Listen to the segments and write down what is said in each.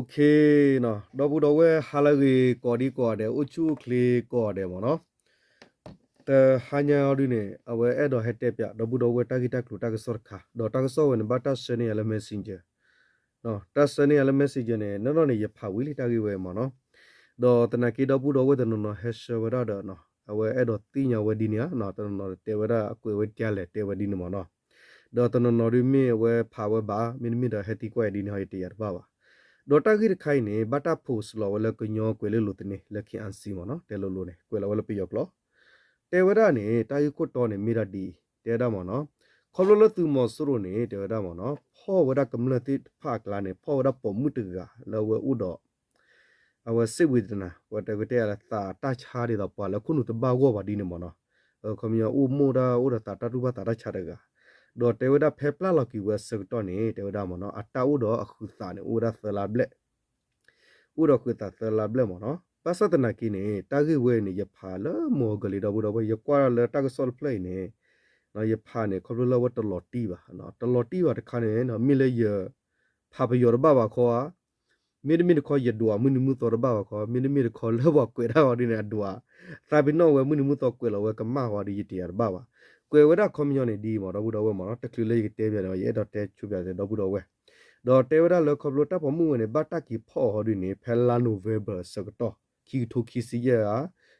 ဒီပုၢ်ဒီဝဲၢ်ဟါလၢအဂ့ၤကိးဂၤဒဲး အိၣ်ဆူၣ်အိၣ်ချ့ကိးဂၤဒဲးမ့ၢ်နီၤ. တဟါညါအံၤဒုန့ၣ် အဝဲအဲၣ်ဒိးဟဲတဲပၠး ဒီပုၢ်ဒီဝဲၢ်တၢ်ဂ့ၢ်တၢ်ကျိၤတၢ်ကစီၣ်တခါ, ဒီးတၢ်ကစီၣ်ဝဲန့ၣ် ဘၣ်တၢ်ဆှၢန့ၢ်ယၤလၢ messenger, တၢ်ဆှၢန့ၢ်ယၤလၢ messenger န့ၣ် နီၢ်နီၢ်န့ၣ် ယဖးဝံၤလံတၢ်ဂ့ၢ်ဝဲမ့ၢ်နီၤ. ဒီးသနာ်က့ ဒီပုၢ်ဒီဝဲၢ်တနီၤနီၤဟဲဆှၢဝဲဒၣ်ဒီး အဝဲအဲၣ်ဒိးသ့ၣ်ညါဝဲဒ်န့ၣ်ဧါ, တနီၤနီၤတဲဝဲဒၣ်အကွဲးဝဲဒ်လဲၣ် တဲဝဲဒ်န့ၣ်မ့ၢ်နီၤ. ဒီးတနီၤနီၤဒုမ့ၢ်အဝဲဖးဝဲဘၣ် မ့တမ့ၢ်ဒီးဟဲသံကွၢ်အံၤဒ်န့ၣ်ဟီ ယတယာ်တဘၣ်ဘၣ်. ဒီးတၢ်ဂ့ၢ်တခါအံၤန့ၣ် ဘၣ်တၢ် post လီၤဝဲလၢကညီကွဲၤလ့လိၤသန့ လၢ KIC မ့ၢ်နီၤ, တဲလိၤလိၤန့ၣ် ကွဲးလီၤဝဲလၢပယီၤကျိာ် တဲဝဲဒၣ်န့ၣ် တၢ်ဂ့ၢ်ခိၣ်တီန့ၣ် မ့ၢ်ဒၣ်ဒ်အံၤ တဲဝဲဒၣ်မ့ၢ်နီၤ, ခီဖျိလၢသုးမီၤစိရိၤန့ၣ် တဲဝဲဒၣ်မ့ၢ်နီၤ ဖီၣ်ဝဲဒၣ်ကမျၢၢ်သ့ၣ်တဖၣ်အကျါန့ၣ် ဖီၣ်ဝဲဒၣ်ပိာ်မုၣ်တဂၤလၢအဝဲအိၣ်ဒီး အဝဲ စိတ်ဝေဒနာ ပှၤတဲဝဲတဲလၢသးတၢ်ဆါဒ်သိးပှၤလၢခိၣ်နူာ်တဘၣ်ဂီၢ်ဘၣ်ဒ်န့ၣ်မ့ၢ်နီၤ, ခီပညီအိၣ်မိၢ်ဒၣ်အိၣ်ဒီးသးတၢ်တူၢ်ဘၣ်သးတၢ်ဆါတဂၤ, ဒီးတဲဝဲဒၣ်ဖဲပျၢ်လီၤက့ၤဝဲအဆၢကတီၢ်န့ၣ် တဲဝဲဒၣ်မ့ၢ်နီၤ အတၢ်အိၣ်ဒီးအဃုာ်သးန့ၣ် အိၣ်ဝဲဒၣ်သၢလါဘျဲၣ် အိၣ်ဒီးဃုာ်သးသၢလါဘျဲၣ်မ့ၢ်နီၤ. ဘၣ်ဆၣ်သနာ်က့န့ၣ် တၢ်ဂ့ၢ်ဝဲအံၤန့ၣ် ယဖးလၢမိၢ်ကလံၤ ဒီပုၢ်ဒီဝဲၢ် ယကွၢ်လၢတၢ်ကစီၣ်တဖျၢၣ်အံၤန့ၣ် ယဖးန့ၣ် ခီဖျိလၢအဝဲတလီၤတံၢ်ဘၣ်, တလီၤတံၢ်ဘၣ်တခါန့ၣ် မ့ၢ်လၢယ ဖးပယီၤတဘၣ်ဘၣ်ခီဧါ, မ့တမ့ၢ်တခီယဒွးမုၢ်နံၤမုၢ်သီတဘၣ်ဘၣ်ခီ, မ့တမ့ၢ်တခီလၢပှၤကွဲးတၢ်အီၤဒ်န့ၣ် အဒွး, သးပ့ၤနီၣ်ဝဲမုၢ်နံၤမုၢ်သီကွဲးလီၤဝဲကမၣ်ဃီဒီး ယတယာ်တဘၣ်ဘၣ်. ကွဲးဝဲဒၣ်ခီပညီန့ၣ်ဒ်အံၤမ့ၢ် ဒီပုၢ်ဒီဝဲၢ်မ့ၢ်နီၤ, တချုးလၢယကတဲပၠးန့ၣ် ယအဲၣ်ဒိးတဲဆူပၠးဒီပုၢ်ဒီဝဲၢ်, ဒီးတဲဝဲဒၣ်လၢခီဖျိတၢ်ပိာ်မုၣ်ဝဲန့ၣ် ဘၣ်တၢ်က့ၤဖီၣ်အီၤဟီဒ်န့ၣ် ဖဲလါ November အဆၢကတီၢ် ခံကထိခံဆံယဲၢ်ဧါ,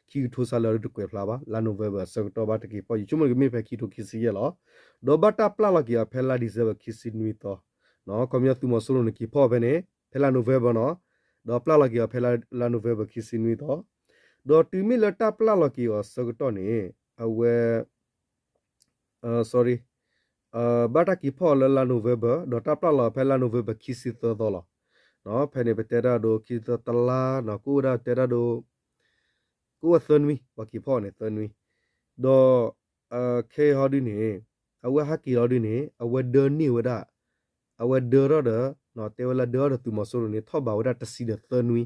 ခံကထိစးလၢအဒုးတကွဲးဖျါဘၣ်, လါ November အဆၢကတီၢ်ဘၣ်တၢ်က့ၤဖီၣ် ယဆိကမိၣ်ကမ့ၢ်ဖဲခံကထိခံဆံယဲၢ်လီၤ. ဒီးဘၣ်တၢ်ပျၢ်လီၤက့ၤအီၤဖဲလါ December ခံဆံနွံသီ, ခီပညီသုးမီၤစိရိၤန့ၣ်က့ၤဖီၣ်ဖဲန့ၣ် ဖဲလါ November နီၤ, ဒီးပျၢ်လီၤက့ၤအီၤဖဲလါ November ခံဆံနွံသီ, ဒီးတုၤမ့ၢ်လၢတၢ်ပျၢ်လီၤက့ၤအီၤအဆၢကတီၢ်န့ၣ် အဝဲ sorry ဘၣ်တၢ်က့ၤဖီၣ်အီၤလၢလါ November ဒီးတၢ်ပျၢ်လီၤဖဲလါ November ခံဆံသၢသီလီၤ. ဖဲန့ၣ်ပတဲတၢ်ဒိ ခံဆံသၢတလါနီၤ, ကအိၣ်ဝဲဒၣ်တဲတၢ်ဒိ ကအိၣ်ဝဲသၢနွံ, ပှၤက့ၤဖီၣ်အီၤန့ၣ်သၢနွံ, ဒီး ခဲအံၤဟီဒ်န့ၣ် အဝဲဟးက့ၤလီၤဒ်န့ၣ် အဝဲဒၢန့ၢ်ဝဲဒၣ်, အဝဲဒၢထီၣ်ဒီး တဲဝဲလၢဒၢထီၣ်ဒီးသုးမီၤစိရိၤန့ၣ် ထီၣ်ဘးဝဲဒၣ်တဆံဒီးသၢနွံ,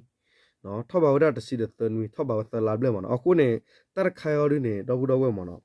ထီၣ်ဘးဝဲဒၣ်တဆံဒီးသၢနွံ, ထီၣ်ဘးဝဲသၢလါဘျဲၣ်မ့ၢ်နီၤ. အဃိန့ၣ် တၢ်တခါအံၤဟီဒ်န့ၣ် ဒီပုၢ်ဒီဝဲၢ်မ့ၢ်နီၤ,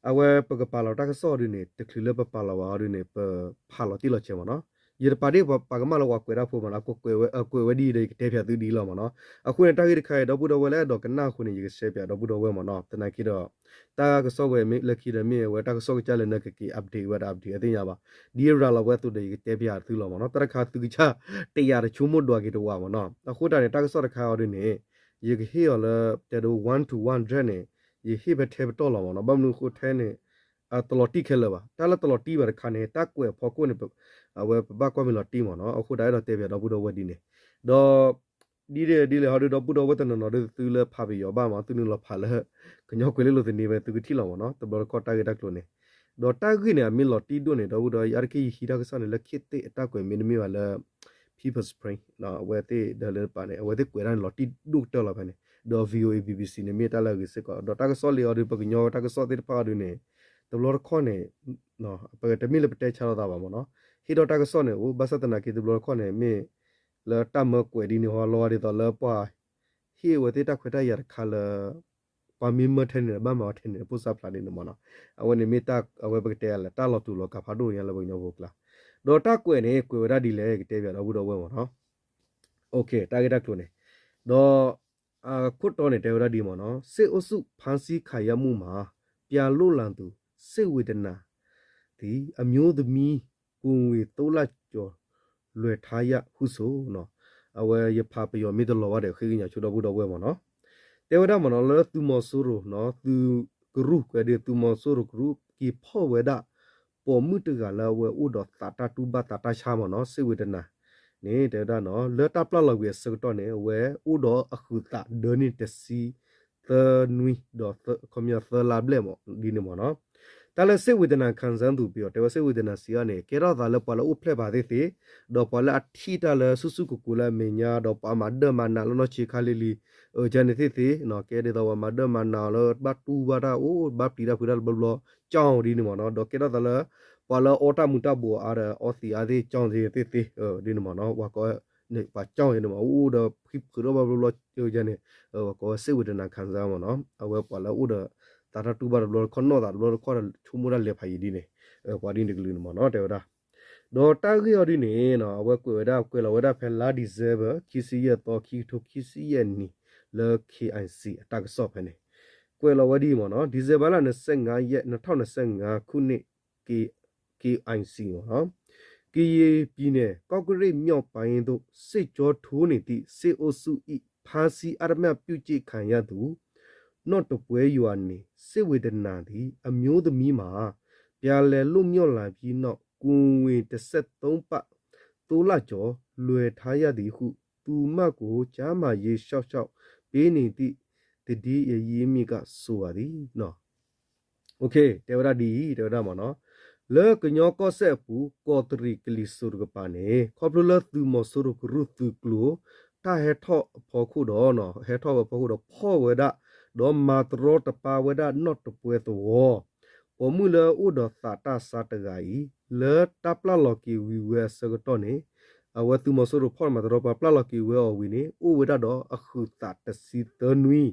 အဝဲပကပာ်လီၤတၢ်ကစီၣ်ဟီဒ်န့ၣ် တချုးလၢပပာ်လီၤဘၣ်ဟီဒ်န့ၣ် ပဖးလီၤတံၢ်လီၤဆဲးမ့ၢ်နီၤ. ယတပာ်ဒ်ပှၤကမၣ်လၢပှၤကွဲးတၢ်ဖိမ့ၢ်နီၤ, ကွဲးဝဲဒ်အံၤဒီး ယကတဲပၠးသုဒ်အံၤလီၤမ့ၢ်နီၤ. အဃိန့ၣ် တၢ်ဂ့ၢ်တခါအံၤ ဒီပုၢ်ဒီဝဲၢ်လၢအဲၣ်ဒိးကနၣ်အဃိန့ၣ် ယကshareပၠးဒီပုၢ်ဒီဝဲၢ်မ့ၢ်နီၤ. သနာ်က့ဒီး တၢ်ကစီၣ်ဝဲလၢခံဒီးမ့ၢ်အဝဲတၢ်ကစီၣ်ကစၢ်လၢနကက့ၤ update ဝဲဒၣ် update အသ့ၣ်ညါဘၣ်. ဒ်အရၤလီၤဝဲအသိးဒီး ယကတဲပၠးသုလီၤမ့ၢ်နီၤ. တၢ်တခါသုကစၢ်တယာ်တဆိကမိၣ်ဒွးက့ၤတဝးမ့ၢ်နီၤ. အဃိတၢ်န့ၣ် တၢ်ကစီၣ်တခါအံၤဒ်န့ၣ် ယကဟ့ၣ်အီၤလၢ တဲဒိ one to one direct န့ၣ် ယဟ့ၣ်ဖဲထဲပတီၢ်လီၤမ့ၢ်နီၤ. ဘၣ်မနုၤအဃိထဲန့ၣ် တလီၤတံၢ်ခဲလၢာ်ဘၣ်. တၢ်လၢတလီၤတံၢ်ဘၣ်တခါန့ၣ် တၢ်ကွဲးအဖီခိၣ်န့ၣ် အဝဲပဘၣ်ကွၢ်မ့ၢ်လီၤတံၢ်မ့ၢ်နီၤ. အဃိတၢ်အဲၣ်ဒိးတဲပၠးဒီပုၢ်ဒီဝဲၢ်ဒ်န့ၣ် ဒီး ဒ်လဲၣ်ဒ်လဲၣ်ဟီဒုး ဒီပုၢ်ဒီဝဲၢ်တနီၤနီၤဒုး သုလၢဖးပယီၤဘၣ်မ့ၢ် သုနုာ်လီၤဖးလၢ ကညီကွဲၤလ့လိာ်သန့ဝဲ သုကထံၣ်လီၤမ့ၢ်နီၤ. တဘျီတခီၣ်တၢ်ဂ့ၢ်တၢ်ကျိၤန့ၣ် ဒီးတၢ်ဂ့ၢ်န့ၣ် အမ့ၢ်လီၤတံၢ်ဒိၣ်န့ၣ် ဒီပုၢ်ဒီဝဲၢ် အါတက့ၢ်ယဟံးတၢ်ကစီၣ်န့ၣ် လၢခေတ်သစ်အတၢ်ကွဲး မ့တမ့ၢ်ဘၣ်လၢ People's Spring အဝဲသ့ၣ်ဒီးလၢပာ်န့ၣ် အဝဲသ့ၣ်ကွဲးတၢ်န့ၣ် လီၤတံၢ်ဒိၣ်ကတၢၢ်လီၤဖဲန့ၣ် ဒီး VOA BBC န့ၣ် မ့ၢ်တၢ်လၢအဂ့ၤစ့ၢ်ကီး ဒီးတၢ်ကစီၣ်လံအီၤဒုး ပကညီတၢ်ကစီၣ်သ့ၣ်တဖၣ်အီၤဒုးန့ၣ် တဘျီတခီၣ်န့ၣ် ပတမ့ၢ်လၢပတဲဆါလိာ်သးဘၣ်မ့ၢ်နီၤ. ဟ့ၣ်ဒီးတၢ်ကစီၣ်န့ၣ်အိၣ် ဘၣ်ဆၣ်သနာ်က့တဘျီတခီၣ်န့ၣ် မ့ၢ်လၢတၢ်မၢကွဲးဒ်န့ၣ်ဟီလီၤ ဒ်သိးလၢပှၤ ဟ့ၣ်အဝဲသ့ၣ်တၢ်ခွဲးတၢ်ယာ်တခါလၢ ပှၤမ့ၢ်မၢထဲန့ၣ် ဘၣ်မၤအီၤထဲန့ၣ် ဖိစၢ်ဖျါဒ်န့ၣ်မ့ၢ်နီၤ. အဝဲန့ၣ်မ့ၢ်တၢ်အဝဲပကတဲလၢ တၢ်လီၤတူာ်လီၤကာ်ဖးဒိၣ်ညါလၢပကညီဖိကျါ. ဒီးတၢ်ကွဲးန့ၣ် ကွဲးဝဲဒၣ်ဒ်လဲၣ် ကတဲပၠးဒီပုၢ်ဒီဝဲၢ်မ့ၢ်နီၤ. တၢ်ဂ့ၢ်တၢ်ကျိၤန့ၣ် ဒီး ခိၣ်တီန့ၣ် တဲဝဲဒၣ်ဒ်မ့ၢ်နီၤ စစ်အုပ်စုဖမ်းဆီးခံရမှုမှာ ပြန်လွတ်လာသူ စိတ်ဝေဒနာသည် အမျိုးသမီး ကိုယ်ဝန်သုံးလကျော် လွဲထားရဟုဆို အဝဲယဖးပယီၤမ့ၢ်တလီၤဘၣ်ဒီး ဃ့ကညးဆိဒီပုၢ်ဒီဝဲၢ်မ့ၢ်နီၤ. တဲဝဲဒၣ်မ့ၢ်နီၤ လၢသုးမီၤစိရိၤနီၤ သုးကရူၢ် ကွဲးဒ်သုးမီၤစိရိၤကရူၢ် က့ၤဖီၣ်ဝဲဒၣ် ပိာ်မုၣ်တဂၤလၢအဝဲအိၣ်ဒီးသးတၢ်တူၢ်ဘၣ်သးတၢ်ဆါမ့ၢ်နီၤ စိတ်ဝေဒနာန့ၣ် တဲဝဲဒၣ်နီၤ လၢတၢ်ပျၢ်လီၤကွံာ်အဆၢကတီၢ်န့ၣ် အဝဲအိၣ်ဒီးအဃုာ်သးဒၢန့ၢ်တဆံ သၢနွံ ဒီး ခီပညီသၢလါဘျဲၣ်မ့ၢ်ဒ်န့ၣ်မ့ၢ်နီၤ. တၢ်လၢ စိတ်ဝေဒနာခံစားသူ ပယီၤတဲဝဲ စိတ်ဝေဒနာ စံးအီၤန့ၣ် ကဲထီၣ်သးလၢပှၤလၢအိၣ်ဖျဲၣ်ပာ်သ့ၣ်သ့ၣ် ဒီးပှၤလၢအထံၣ်တၢ်လၢဆူၣ်ဆူၣ်ကိၤကိၤလၢအမဲာ်ညါ ဒီးပှၤမၤဒၢမၤနးလၢနီၢ်ဆံးခါလံၤလံၤ အကန့ၣ်သ့ၣ်သ့ၣ် ကဲဒ်သိးပှၤမၤဒၢမၤနးအီၤလၢဘၣ်တူၢ်ဘၣ်တၢ်အိၣ် ဘၣ်ပျံၤတၢ်ဖုးတၢ်တဘျီဘျီ ကၠီၣ်ဒ်န့ၣ်မ့ၢ်နီၤ. ဒီးကဲထီၣ်သးလၢ ပှၤလၢအီၣ်တၢ်မူၤတၢ်ဘှီးအါဒီးအီသံးအါသ့ၣ် ကၠီၣ်သ့ၣ်သ့ၣ် ဒ်န့ၣ်မ့ၢ်နီၤ ပှၤကိး ပှၤကၠီၣ်န့ၣ်မ့ၢ် အိၣ်ဒီးဖုးတၢ်ဘၣ်ဘျီဘျီ ကန့ၣ် ပှၤကိးဝဲ စိတ်ဝေဒနာခံစား မ့ၢ်နီၤ. အဝဲပှၤလၢအိၣ်ဒီး သးတၢ်တူၢ်ဘၣ်တဘျီတခီၣ် နီၢ်သးတဘျီတခီၣ်ဒီး ဆိကမိၣ်တၢ်လဲၤဖးယံာ်ဒ်န့ၣ် ပှၤဒ်န့ၣ်တကလုာ်န့ၣ်မ့ၢ်နီၤ တဲဝဲဒၣ်. ဒီးတၢ်ဂ့ၢ်အီၤဒ်န့ၣ် အဝဲကွဲးဝဲဒၣ် ကွဲးလီၤဝဲဒၣ်ဖဲလါ December ခံဆံယဲၢ်သီ ခံကထိခံဆံယဲၢ်နံၣ် လၢ K I C အတၢ်ကစီၣ်ဖဲန့ၣ် ကွဲးလီၤဝဲဒ်အံၤမ့ၢ်နီၤ, December လါ နှစ်ဆယ့်ငါးရက် နှစ်ထောင့်နှစ်ဆယ့်ငါးခုနှစ် K I C မ့ၢ်နီၤ, ကရင်ပြည်နယ် ကော့ကရိတ်မြို့ပိုင်းသို့ စစ်ကြောထိုးနေသည့် စစ်အုပ်စု၏ ဖမ်းဆီးအဓမ္မပြုကျင့်ခံရသူ နီၢ်တပွဲရွာနေ စိတ်ဝေဒနာသည် အမျိုးသမီးမှာ ပြန်လည်လွတ်မြောက်လာပြီးနောက် ကိုယ်ဝန်တစ်ဆယ့်သုံးပါး သုံးလကျော် လွှဲထားရသည်ဟု သူမကို ကျန်းမာရေးစောင့်ရှောက်ပေးနေသည့် သတင်းရင်းမြစ်က ဆိုပါသည်. Okay, တဲဝဲဒၣ်ဒ်အံၤ တဲဝဲဒၣ်မ့ၢ်နီၤ, လၢကညီကီၢ်စဲၣ်အပူၤ ကီးတရံးကလံၤစိးတကပၤန့ၣ် ခီဖျိလၢသုးမီၤစိရိၤကရူၢ်သုးကျိၤ တၢ်ဟဲထီၣ်အဖီခိၣ်ဒီး ဟဲထီၣ်ဝဲအဖီခိၣ်ဒီး ဖီၣ်ဝဲဒၣ် ဒီးမၤတရီတပါဝဲဒၣ်နီၢ်တပွဲသဝီ ပိာ်မုၣ်လၢအိၣ်ဒီးသးတၢ်ဆါတဂၤအံၤ လၢတၢ်ပျၢ်လီၤက့ၤဝံၤဝဲအဆၢကတီၢ်န့ၣ် အဝဲသုးမီၤစိရိၤဖီၣ်မၤတရီတပါပျၢ်လီၤက့ၤဝဲအီၤဝံၤန့ၣ် အိၣ်ဝဲဒၣ်ဒီးအဃုာ်သးတဆံသၢနွံ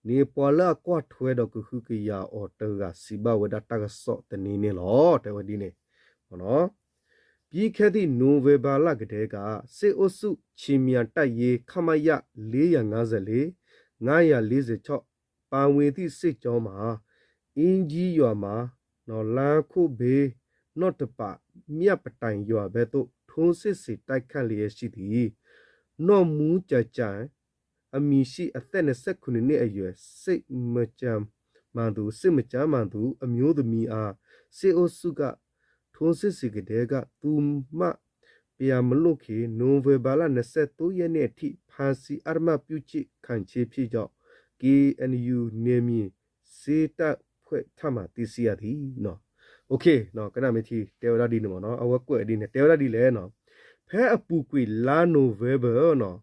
န့ၣ် ပှၤလၢအကွၢ်ထွဲဒီးကဟုကယာ်အီၤတဂၤစံးဘၣ်ဝဲဒၣ်တၢ်ကစီၣ်တနံၤန့ၣ်လီၤ. တဲဝဲဒ်န့ၣ် ပြီးခဲ့သည့် နိုဝင်ဘာလကတည်းက စစ်အုပ်စု ခြေမြန်တပ်ရင်း ခမရ လေးရာငါးဆယ့်လေး, ငါးရာလေးဆယ့်ခြောက် ပါဝင်သည့်စစ်ကြောင်းမှာ အင်းကြီးရွာမှာ လမ်းခုတ်ဘဲ နောက်တစ်ပါ မြပတိုင်ရွာဘက်သို့ ထိုးစစ်ဆင်တိုက်ခိုက်လျက်ရှိသည်. နီၢ်မူကျၢၤကျၢၤ အမည်ရှိ အသက် နှစ်ဆယ့်ခုနစ်နှစ်အရွယ် စိတ်မကျန်းမာသူ စိတ်မကျန်းမာသူ အမျိုးသမီးအား စစ်အုပ်စုက ထိုးစစ်ဆင်ကတည်းက သူမပြန်မလွတ်ခင် နိုဝင်ဘာလ နှစ်ဆယ့်သုံးရက်နေ့အထိ ဖမ်းဆီး အဓမ္မပြုကျင့်ခံခြင်းဖြစ်ကြောင်း K N U နယ်မြေ စစ်တပ်ဖွဲ့ထံမှ သိရှိရသည်. Okay, ကနၣ်မ့ၢ်ထံ တဲဝဲဒၣ်ဒ်န့ၣ်မ့ၢ်နီၤ, အဝဲကွဲးဒ်န့ၣ် တဲဝဲဒၣ်ဒ်လဲၣ်နီၤ, ဖဲအပူၤကွံာ်လါ November နီၤ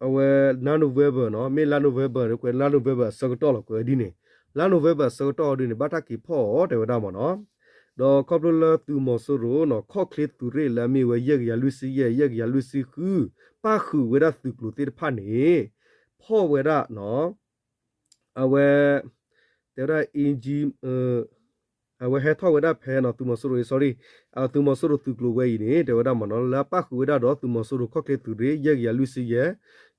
အဝဲ လါ November နီၤ, မ့ၢ်လါ November ကွဲးလါ November အဆၢကတီၢ်လီၤ ကွဲးဒ်န့ၣ်, လါ November အဆၢကတီၢ်ဒ်န့ၣ် ဘၣ်တၢ်က့ၤဖီၣ်အီၤ တဲဝဲဒၣ်မ့ၢ်နီၤ, ဒီးခီဖျိလၢသုးမီၤစိရိၤနီၤ ခီၣ်ချ့သုးရ့ၣ်လၢအမ့ၢ်ဝဲ ယဲၢ်ကယၤလွံၢ်ဆံယဲၢ် ယဲၢ်ကယၤလွံၢ်ဆံဃု ပၣ်ဃုာ်ဝဲဒၣ်သုးကျိၤသ့ၣ်တဖၣ်န့ၣ် ဖီၣ်ဝဲဒၣ်နီၤ အဝဲ တဲဝဲဒၣ် အင်းကြီး အဝဲဟဲထီၣ်ဝဲဒၣ်ဖဲနီၤ သုးမီၤစိရိၤ sorry, သုးမီၤစိရိၤသုးကျိၤဝဲအံၤန့ၣ် တဲဝဲဒၣ်မ့ၢ်နီၤ လၢအပၣ်ဃုာ်ဝဲဒၣ်ဒီးသုးမီၤစိရိၤခီၣ်ချ့သုးရ့ၣ် ယဲၢ်ကယၤလွံၢ်ဆံယဲၢ်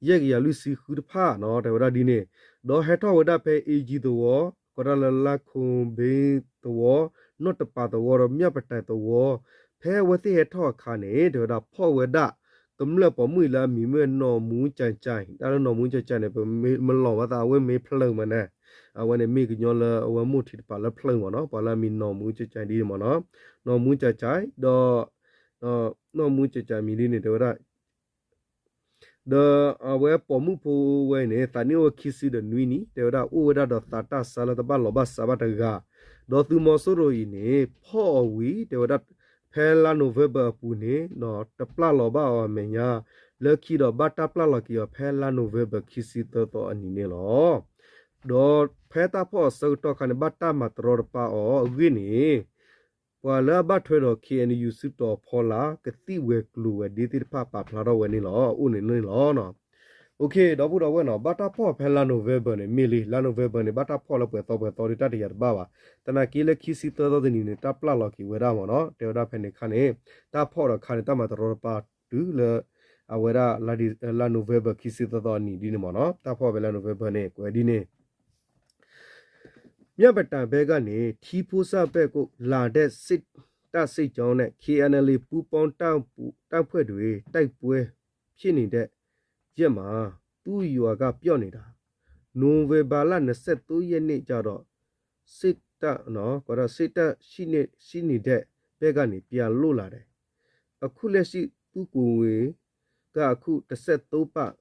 ယဲၢ်ကယၤလွံၢ်ဆံဃုတဖၣ်နီၤ တဲဝဲဒၣ်ဒ်န့ၣ်, ဒီးဟဲထီၣ်ဝဲဒၣ်ဖဲ အင်းကြီး သဝီ, ကီးဒၣ်လၢ လမ်းခုတ်ဘဲ သဝီ, နီၢ်တပါ သဝီ ဒီး မြပတိုင် သဝီ, ဖဲအဝဲသ့ၣ်ဟဲထီၣ်အခါန့ၣ် တဲဝဲဒၣ်ဖီၣ်ဝဲဒၣ် ကမျၢၢ်ပိာ်မုၣ်လၢအမံၤမ့ၢ် နီၢ်မူကျၢၤကျၢၤ, တၢ်လၢနီၢ်မူကျၢၤကျၢၤန့ၣ် ပမ့ၢ်လီၤမၤသး အဝဲမ့ၢ်ဖျၢၣ်မးန့ၣ်, အဝဲန့ၣ်မ့ၢ်ကညီလၢအဝဲမိၢ်ထံးတပၤလၢဖျၢၣ်မ့ၢ်နီၤ, ပှၤလၢအမံၤနီၢ်မူကျၢၤကျၢၤဒ်န့ၣ်မ့ၢ်နီၤ, နီၢ်မူကျၢၤကျၢၤ ဒီး နီၢ်မူကျၢၤကျၢၤမံၤဒ်န့ၣ် တဲဝဲဒၣ် ဒီးအဝဲပိာ်မုၣ်ဖိဝဲန့ၣ် သးနံၣ်အိၣ်ဝဲခံဆံဒီးနွံနံၣ် တဲဝဲဒၣ် အိၣ်ဝဲဒၣ်ဒီးသးတၢ်ဆါလၢတဘၣ်လီၤဘၣ်စးဘၣ်တဂၤ, ဒီးသုးမီၤစိရိၤအံၤန့ၣ် ဖီၣ်အီၤဝံၤ တဲဝဲဒၣ် ဖဲလါ November အပူၤန့ၣ် တပျၢ်လီၤဘၣ်အီၤအမဲာ်ညါ လၢခံဒီးဘၣ်တၢ်ပျၢ်လီၤက့ၤအီၤဖဲလါ November ခံဆံသၢသီအနံၤန့ၣ်လီၤ. ဒီးဖဲတၢ်ဖီၣ်အဆၢကတီၢ်ခါန့ၣ် ဘၣ်တၢ်မၤတရီတပါအီၤအဂ့ၢ်န့ၣ် ပှၤလၢအဘၣ်ထွဲဒီး K N U စုတီၤဖီလာ် ကသံၣ်ဝဲၤကျိၤဝဲၤဒ့သ့ၣ်တဖၣ်ပာ်ဖျါထီၣ်ဝဲန့ၣ်လီၤ. အအိၣ်န့ၣ်န့ၣ်လီၤ. Okay, ဒီပုၢ်ဒီဝဲၢ်နီၤ, ဘၣ်တၢ်ဖီၣ်ဖဲလါ November န့ၣ် မ့ၢ်လံ လါ November န့ၣ် ဘၣ်တၢ်ဖီၣ်လၢပှဲၤသီပှဲၤသီဒီး တၢ်တယာ်တဘၣ်ဘၣ်. သနာ်က့လၢခံဆံသၢသီတနံၤန့ၣ် တၢ်ပျၢ်လီၤက့ၤဝဲဒၣ်မ့ၢ်နီၤ, တဲဝဲဒၣ်ဖဲန့ၣ်အခါန့ၣ် တၢ်ဖီၣ်ဒီးအခါန့ၣ် တၢ်မၤတရီတပါတုၤလၢ အဝဲဒၣ် လါ November ခံဆံသၢသီအနံၤဒ်န့ၣ်မ့ၢ်နီၤ, တၢ်ဖီၣ်ဖဲလါ November န့ၣ် ကွဲးဒ်န့ၣ် မြပတိုင်ဘက်ကနေ ထီးဖိစၢ်ဘက်ကို လာတဲ့စစ်- တပ်စစ်ကြောင်းနဲ့ K N L A ပူးပေါင်းတပ်- တပ်ဖွဲ့တွေ တိုက်ပွဲဖြစ်နေတဲ့ရက်မှာ သူ့ရွာကပျောက်နေတာ။ နိုဝင်ဘာလ နှစ်ဆယ့်သုံးရက်နေ့ကျတော့ စစ်တပ်နော် စစ်တပ်ရှိနေ- ရှိနေတဲ့ဘက်ကနေ ပြန်လွတ်လာတယ်။ အခုလက်ရှိ သူ့ကိုယ်ဝန်က အခု တစ်ဆယ့်သုံးပါး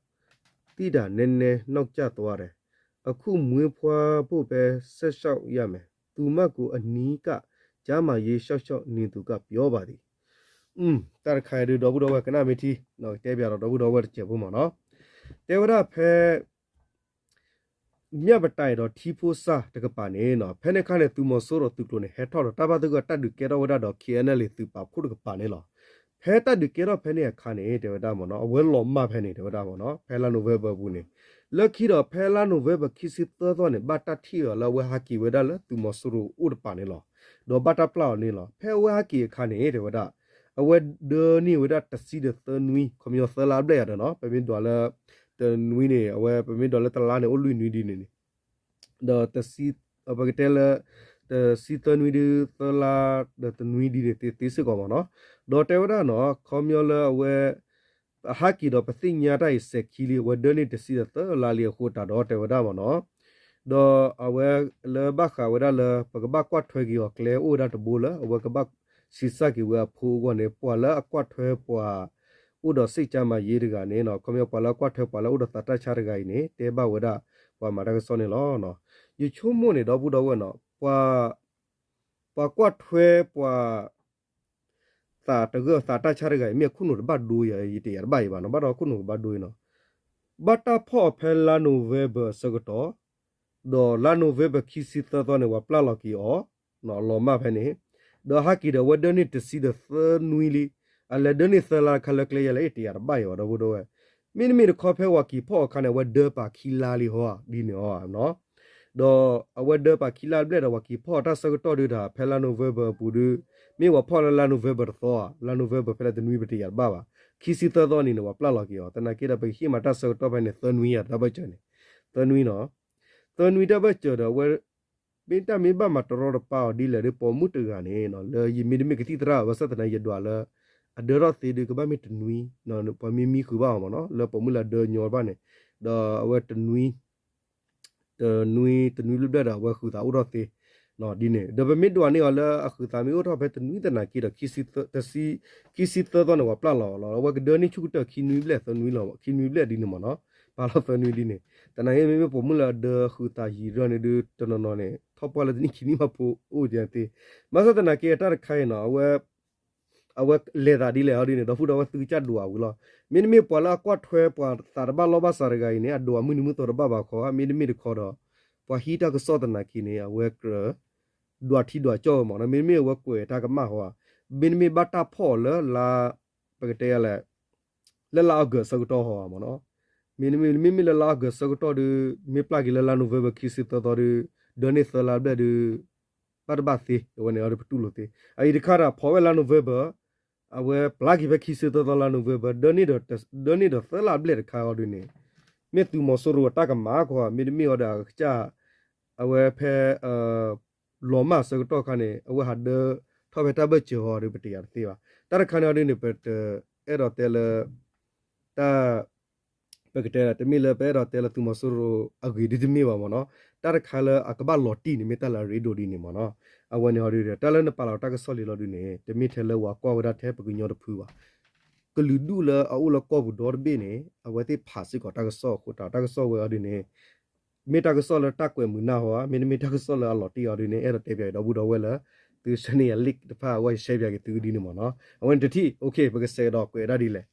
သိတာ နည်းနည်းနောက်ကျသွားတယ်။ အခုမွေးဖွားဖို့ပဲ ဆက်လျှောက်ရမယ်။ သူမကို အနီးကပ် ကျန်းမာရေးစောင့်ရှောက်နေသူက ပြောပါသည်. တၢ်တခါအံၤဒုး ဒီပုၢ်ဒီဝဲၢ်ကနၣ်မ့ၢ်ထံ ကတဲပၠးဒီး ဒီပုၢ်ဒီဝဲၢ်တစဲးဖိမ့ၢ်နီၤ, တဲဝဲဒၣ်ဖဲ မြပတိုင်ဒီးထီးဖိစၢ်တကပၤန့ၣ်နီၤ, ဖဲန့ၣ်အခါန့ၣ် သုးမီၤစိရိၤသုးကျိၤန့ၣ် ဟဲထီၣ်ဒီးတၢ်ဘၣ်သဂၢၢ်တၢ်ဒုးကဲထီၣ်ဝဲဒၣ်ဒီး K N L A သုးပာ်ဖှိၣ်တကပၤန့ၣ်လီၤ. ဖဲတၢ်ဒုးကဲထီၣ်ဖဲန့ၣ်အခါန့ၣ် တဲဝဲဒၣ်မ့ၢ်နီၤ, အဝဲလီၤမၢ်ဖဲန့ၣ် တဲဝဲဒၣ်မ့ၢ်နီၤ, ဖဲလါ November အပူၤန့ၣ် လၢခံဒီးဖဲလါနိၣ်ဝ့ဘၢၣ်ခံဆံသၢသီန့ၣ် ဘၣ်တၢ်ထံၣ်အီၤလၢအဝဲဟးက့ၤဝဲဒၣ်လၢသုးမီၤစိရိၤအိၣ်တပၤန့ၣ်လီၤ. ဒီးဘၣ်တၢ်ပျၢ်အီၤန့ၣ်လီၤ. ဖဲအဝဲဟးက့ၤအခါန့ၣ် တဲဝဲဒၣ် အဝဲဒၢန့ၢ်ဝဲဒၣ်တဆံဒီးသၢနွံ ခီပညီသၢလါဘျဲၣ်ယၤဒီးနီၤ ပမ့ၢ်ဒွးလၢ တနွံန့ၣ် အဝဲပမ့ၢ်ဒွးလၢတလါန့ၣ် အိၣ်လွံၢ်နွံဒ်န့ၣ်န့ၣ် ဒီး ပကတဲလၢ တဆံသၢနွံဒ်သၢလါ ဒီးတနွံဒ်န့ၣ်သ့စ့ၢ်ကီးမ့ၢ်နီၤ. ဒီးတဲဝဲဒၣ်နီၤ ခီပညီလၢအဝဲ အဟးက့ၤဒီးပသ့ၣ်ညါတၢ်အံၤစဲးခံလံ အဝဲဒၢန့ၢ်တဆံဒီးသၢလါလံအဃိတးဒီးတဲဝဲဒၣ်မ့ၢ်နီၤ. ဒီးအဝဲလၢဘၣ်ဃးဝဲဒၣ်လၢ ပကဘၣ်ကွၢ်ထွဲက့ၤအီၤကျဲအိၣ်ဝဲဒၣ်တဘိလၢ အဝဲကဘၣ်ဆံးစၢ်က့ၤဝဲအဖိအဂီၢ်န့ၣ် ပှၤလၢအကွၢ်ထွဲပှၤ အိၣ်ဒီးစိတ်ကျန်းမာရေးတဂၤန့ၣ်နီၤ ခီပညီပှၤလၢအကွၢ်ထွဲပှၤလၢအိၣ်ဒီးသးတၢ်ဆါတဂၤအံၤန့ၣ် တဲဘၣ်ဝဲဒၣ် ပှၤမၤတၢ်ကစီၣ်န့ၣ်လီၤ. ယဆိကမိၣ်န့ၣ် ဒီပုၢ်ဒီဝဲၢ်နီၤ ပှၤ ပှၤကွၢ်ထွဲပှၤ သးတဂၢၢ်သးတၢ်ဆါတဂၤအံၤ မ့ၢ်အခိၣ်နူာ်တဘၣ်ဒိယၤ ယတယာ်တဘၣ်အံၤဘၣ်နီၤ ဘၣ်ဒီးအခိၣ်နူာ်ကဘၣ်ဒိအံၤနီၤ ဘၣ်တၢ်ဖီၣ်အီၤဖဲလါနိၣ်ဝ့ဘၢၣ်အဆၢကတီၢ် ဒီးလါနိၣ်ဝ့ဘၢၣ်ခံဆံသၢသီန့ၣ် ပှၤပျၢ်လီၤက့ၤအီၤ လီၤမၢ်ဖဲန့ၣ် ဒီးဟးက့ၤဒီးအဝဲဒၢန့ၢ်တဆံဒီးသၢနွံလံ အလဲၤဒၢန့ၢ်သၢလါတခါလၢကျဲယၤလဲၣ် အတယာ်တဘၣ်အံၤဘၣ် ဒီပုၢ်ဒီဝဲၢ် မ့တမ့ၢ်တခီဖဲဝၤက့ၤဖီၣ်အီၤအခါန့ၣ် အဝဲဒၢပာ်ခံလါလံဟီ ဒ်န့ၣ်အီၤ ဒီးအဝဲဒၢပာ်ခံလါဘျဲၣ်ဒီးဝၤက့ၤဖီၣ်အီၤတၢ်ဆၢကတီၢ်ဒုးတၢ် ဖဲလါနိၣ်ဝ့ဘၢၣ်အပူၤဒုး မ့ၢ်ဝၤဖီၣ်လၢလါနိၣ်ဝ့ဘၢၣ်တသီဧါ လါနိၣ်ဝ့ဘၢၣ်ဖဲလၢတနွံပတယာ်တဘၣ်ဘၣ် ခံဆံသၢသီန့ၣ်န့ၣ် ဝၤပျၢ်လီၤက့ၤအီၤ သနာ်က့ဒီး ပကဟ့ၣ်မးတၢ်ဆၢကတီၢ်ဖဲန့ၣ် သၢနွံယၤတၢ်ဘၢၣ်စၢၤန့ၣ် သၢနွံနီၤ သၢနွံတၢ်ဘၢၣ်စၢၤဒီးအဝဲ မ့ၢ်တၢ်မ့ၢ်ဘၣ်မၤတရီတပါအီၤဒ်လဲၣ်ဒီး ပိာ်မုၣ်တဂၤန့ၣ် လၢယမ့တမ့ၢ်ကသံၣ်သရၣ် ဘၣ်ဆၣ်သနာ်က့ယဒွးလၢ အဒၢထီၣ်သ့ဒုးကဘၣ်မ့ၢ်တနွံ ပှၤမ့ၢ်မံဃုာ်ဘၣ်အီၤမ့ၢ်နီၤ လၢပိာ်မုၣ်လၢအဒၢညီတဖၣ်န့ၣ် ဒီးအဝဲတနွံ တနွံ တနွံဘျဲၣ်ဘျဲၣ်ဒီး အဝဲဃုာ်သးအိၣ်ထီၣ်သ့ ဒ်န့ၣ် ဒီးပမ့ၢ်ဒွးန့ၢ်အီၤလၢအဃုာ်သးမ့ၢ်အိၣ်ထီၣ်ဖဲတနွံသနာ်က့ဒီး ခံဆံသၢသီန့ၣ် ပှၤပျၢ်လီၤလီၤ အဝဲကဒၢန့ၢ်ဆူၣ်ကတၢၢ်ခံနွံဘျဲၣ်သၢနွံလီၤ ခံနွံဘျဲၣ်ဒ်န့ၣ်မ့ၢ်နီၤ ပာ်လီၤသၢနွံဒ်န့ၣ် သနာ်က့မ့မ့ၢ်ပိာ်မုၣ်လၢအဒၢဃုာ်သးယံာ်ဒ်န့ၣ်ဒုး တနီၤနီၤန့ၣ် ထီၣ်ပှၢ်လၢတနံၣ်ခံနံၣ်မးဖိအိၣ်ကသ့ ဘၣ်ဆၣ်သနာ်က့အတၢ်တခါအံၤနီၤ အဝဲ အဝဲလဲၤသးဒ်လဲၣ်အီၤဒ်န့ၣ် ဒီပုၢ်ဒီဝဲၢ်သုကစၢ်ဒွးဝံၤလီၤ မ့တမ့ၢ်ပှၤလၢအကွၢ်ထွဲပှၤသးတဘၣ်လီၢ်ဘၣ်စးတဂၤအံၤန့ၣ် အဒွးမုၢ်နံၤမုၢ်သီတဘၣ်ဘၣ်ခီ မ့တမ့ၢ်တခီဒီး ပှၤဟံးတၢ်ကစီၣ်သနာ်က့န့ၣ် အဝဲကြၢး ဒွးထံဒွးကီၢ်ဝဲမ့ၢ်နီၤ မ့တမ့ၢ်အဝဲကွဲးတၢ်ကမၣ်ဟီဧါ မ့တမ့ၢ်ဘၣ်တၢ်ဖီၣ်အီၤလၢလါ ပကတဲလၢ လၢလါအီကူးအဆၢကတီၢ်ဟီဧါမ့ၢ်နီၤ မ့မ့ၢ်လၢလါအီကူးအဆၢကတီၢ်ဒုး မ့ၢ်ပျၢ်က့ၤလၢလါနိၣ်ဝ့ဘၢၣ်ခံဆံသၢသီဒုး ဒၢန့ၢ်သၢလါဘျဲၣ်ဒုး ဘၣ်တဘၣ်သ့ အဝဲန့ၣ်အီၤဒုးပတူၢ်လိာ်သ့ အအံၤတခါဒီး ဖီၣ်ဝဲလါနိၣ်ဝ့ဘၢၣ် အဝဲပျၢ်က့ၤဖဲခံဆံသၢသီလါနိၣ်ဝ့ဘၢၣ် ဒၢန့ၢ်ဒီးသၢလါဘျဲၣ်တခါအီၤဒုးန့ၣ် မ့ၢ်သုးမီၤစိရိၤအတၢ်ကမၣ်ခီ မ့တမ့ၢ်အီၤဒီးအကစၢ် အဝဲဖဲ လီၤမၢ်အဆၢကတီၢ်ခါန့ၣ် အဝဲဟးဒၢထီၣ်ဖဲတၢ်ဘၢၣ်စၢၤဟီဒုး ပတယာ်တသ့ဘၣ်. တၢ်တခါန့ၣ်အီၤဒုးန့ၣ် ပတအဲၣ်ဒိးတဲလၢ တၢ် ပကတဲ တမ့ၢ်လၢပအဲၣ်ဒိးတဲလၢသုးမီၤစိရိၤအဂ့ၢ်ဒ်တမ့ၢ်ဘၣ်မ့ၢ်နီၤ. တၢ်တခါလၢအကဘၣ်လီၤတံၢ်န့ၣ် မ့ၢ်တၢ်လၢအရ့ဒိၣ်ဒ်န့ၣ်မ့ၢ်နီၤ. အဝဲန့ၣ်အီၤဒုး တၢ်လၢနပာ်လီၤတၢ်ကစီၣ်လံလီၤဒုးန့ၣ် တမ့ၢ်ထဲလၢပှၤကွၢ်ဝဲဒၣ်ထဲပကညီတဖုဘၣ်. ကလုာ်ဒူၣ်လၢအအိၣ်လၢကီၢ်ပူၤဒီတဘ့ၣ်န့ၣ် အဝဲသ့ၣ်ဖးစ့ၢ်ကီးတၢ်ကစီၣ်အဃိ တၢ်ကစီၣ်ဝဲအီၤဒုးန့ၣ် မ့ၢ်တၢ်ကစီၣ်လၢတၢ်ကွဲးမုာ်နၢ်ဟီဧါ, မ့တမ့ၢ်တၢ်ကစီၣ်လၢအလီၤတံၢ်အီၤဒုးန့ၣ် အဲၣ်ဒိးတဲပၠးဒီပုၢ်ဒီဝဲၢ်လၢ သုဆှၢန့ၢ်ယၤ link တဖၣ်အဂီၢ် ယရှဲပၠးက့ၤသုဒ်န့ၣ်မ့ၢ်နီၤ. အဝဲန့ၣ်တထံၣ် ပကစဲးကဒီးကွဲးဒၣ်ဒ်လဲၣ်.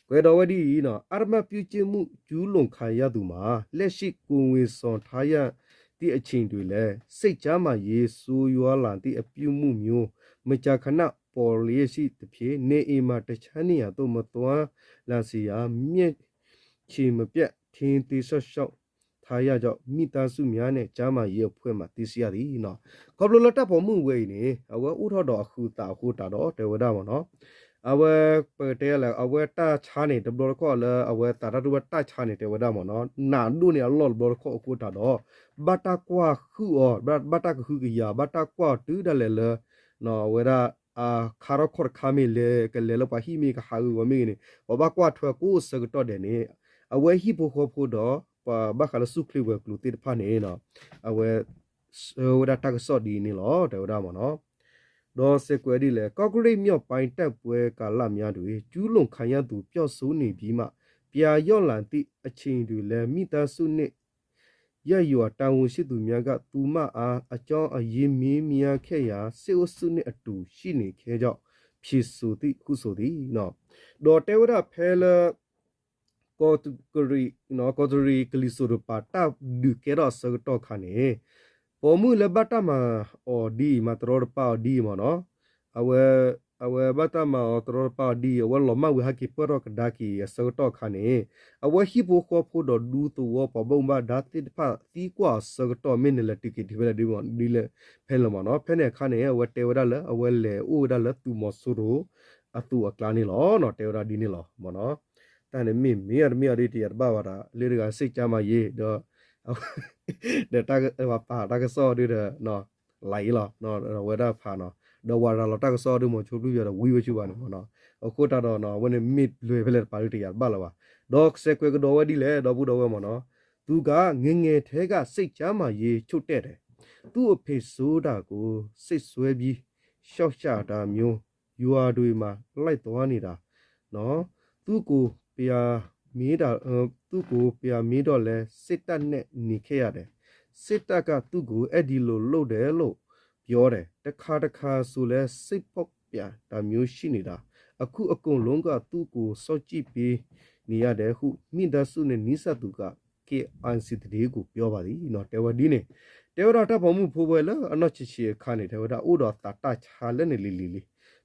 ကွဲးဒီးဝဲဒ်အံၤနီၤ, အဓမ္မပြုကျင့်မှု ကျူးလွန်ခံရသူမှာ လက်ရှိ ကိုယ်ဝန်ဆောင်ထားရသည့်အချိန်တွင်လည်း စိတ်ကျန်းမာရေးဆိုးရွားလာသည့်အပြုအမူမျိုး မကြာခဏပေါ်လျက်ရှိသဖြင့် နေအိမ်မှာ တခြားနေရာသို့ မသွားလာစေရန် မျက်ခြေမပြတ် ထိန်းသိမ်းစောင့်ရှောက်ထားရကြောင်း မိသားစုများနဲ့ ကျန်းမာရေးအဖွဲ့မှ သိရှိရသည်နီၤ. ခီဖျိလၢတၢ်ပိာ်မုၣ်ဝဲအံၤန့ၣ် အဝဲအိၣ်ထီၣ်ဒီးအဃုာ်သးအဃိသတးဒီး တဲဝဲဒၣ်မ့ၢ်နီၤ, အဝဲ ပကတဲလဲၣ် အဝဲတၢ်ဆါန့ၣ် တဘျီတခီၣ်လၢအဝဲသးတၢ်ဒိၣ်ဘၣ်တၢ်ဆါန့ၣ် တဲဝဲဒၣ်မ့ၢ်နီၤ, နးဒိၣ်န့ၢ်အလီၢ်တဘျီတခီၣ်အဃိသတးဒီး ဘၣ်တၢ်ကွၢ်ဟုၣ်အီၤ ဘၣ်တၢ်ကဟုကယာ် ဘၣ်တၢ်ကွၢ်အီၤတုၤဒၣ်လဲာ်လၢ အဝဲဒၣ် အခါထီၣ်ခီၣ်တခါမ့ၢ်လဲၤ ကလဲၤလၢပှၤဟံၣ်မ့ၢ်ကဟးဂီၤဂီၤမ့ၢ်ဂ့ၤန့ၣ် ပှၤဘၣ်ကွၢ်ထွဲကိးဆၢကတီၢ်ဒဲးန့ၣ် အဝဲဟံၣ်ဖိဃီဖိဒီး ပှၤဘၣ်ဃးလၢဆူၣ်ချ့ဝဲၤကျိၤသ့ၣ်တဖၣ်န့ၣ် အဝဲ ဆှၢဝဲဒၣ်တၢ်ကစီၣ်ဒ်အံၤန့ၣ်လီၤ တဲဝဲဒၣ်မ့ၢ်နီၤ. ဒီးစဲးကွဲးဒ်လဲၣ်, ကော့ကရိတ်မြောက်ပိုင်း တိုက်ပွဲကာလများတွင် ကျူးလွန်ခံရသူ ပျောက်ဆုံးနေပြီးမှ ပြန်ရောက်လာသည့်အချိန်တွင်လည်း မိသားစုနှင့် ရပ်ရွာတာဝန်ရှိသူများက သူမအား အကြောင်းအရင်းမေးမြန်းခဲ့ရာ စစ်အုပ်စုနှင့်အတူ ရှိနေခဲ့ကြောင်း ဖြေဆိုသည်ဟုဆိုသည် ဒီးတဲဝဲဒၣ်ဖဲလၢ ကီးတရံး ကီးတရံးကလံၤစိးတပၤ တၢ်ဒုးကဲထီၣ်အဆၢကတီၢ်ခါန့ၣ် ပိာ်မုၣ်လၢဘၣ်တၢ်မၤအီၤဒ်အံၤ မၤတရီတပါအီၤဒ်အံၤမ့ၢ်နီၤ, အဝဲ အဝဲဘၣ်တၢ်မၤအီၤတရီတပါအီၤဒ်အံၤ အဝဲလီၤမၢ်ဝံၤဟဲက့ၤပၢၢ်ထီၣ်ကဒါက့ၤအဆၢကတီၢ်အခါန့ၣ် အဝဲဟံၣ်ဖိဃီဖိဒီးဒူသဝီပှၤဘၣ်မူဘၣ်ဒါသ့ၣ်တဖၣ်သံကွၢ်အဆၢကတီၢ်မ့ၢ်နလဲၤတုၤက့ၤတုၤဖဲလဲၣ်ဒ်လဲၣ်ဖဲန့ၣ်လီၤမ့ၢ်နီၤ. ဖဲန့ၣ်အခါန့ၣ် အဝဲတဲဝဲဒၣ်လၢအဝဲလဲၤအိၣ်ဝဲဒၣ်လၢသုးမီၤစိရိၤအသူးအကျါန့ၣ်လီၤ. တဲဝဲဒၣ်ဒ်န့ၣ်လီၤမ့ၢ်နီၤ. တၢ်န့ၣ်မ့ၢ်မ့ၢ်အတမ့ၢ်အီၤဒ်တယာ်တဘၣ်ဘၣ်ဒီး လၢတဂၤစ့ၣ်ကါမၤယ့ၤ ဒီး ဒီးတၢ်ပာ်တၢ်ကစီၣ်ဒုဒီး လၢအံၤလီၤ ဝဲဒၣ်ဖးနီၤ ဒီးဝၤရၤလီၤတၢ်ကစီၣ်ဒုမီၤဆိဖျုယီၤဒီးဝံဝဲဆူဘၣ်န့ၣ်မ့ၢ်နီၤ. အဃိတၢ်ဒီးနီၤ အဝဲန့ၣ်မ့ၢ်လွဲၢ်ဖဲလဲၣ်တပာ်ဒုတယာ်တဘၣ်လၢၤဘၣ်. ဒီးကစဲးကွဲးကဒီးဝဲဒ်လဲၣ် ဒီပုၢ်ဒီဝဲၢ်မ့ၢ်နီၤ. သူက ငယ်ငယ်ထဲက စိတ်ကျန်းမာရေး ချို့တဲ့တယ်။ သူ့အဖေဆိုတာကို စိတ်စွဲပြီး ရှော့ချတာမျိုး ရွာတွေမှာ လိုက်သွားနေတာနော်။ သူ့ကို ပြန်မေးတာ သူ့ကို ပြန်မေးတော့လည်း စစ်တပ်နဲ့ နေခဲ့ရတယ်။ စစ်တပ်က သူ့ကို အဲ့ဒီလို လုပ်တယ်လို့ ပြောတယ်။ တစ်ခါတစ်ခါဆိုလည်း စိတ်ဖောက်ပြန်တာမျိုး ရှိနေတာ။ အခုအကုန်လုံးက သူ့ကို စောင့်ကြည့်ပေးနေရတယ်ဟု မိသားစုနဲ့ နီးစပ်သူက KIC သတင်းကို ပြောပါသည် တဲဝဲဒ်န့ၣ်. တဲဝဲဒၣ်တၢ်ပိာ်မုၣ်ဖိဝဲလၢအနီၢ်ဆံးဆံးအခါန့ၣ် တဲဝဲဒၣ်အိၣ်ဒီးသးတၢ်ဆါလၢန့ၣ်လံၤလံၤလံ.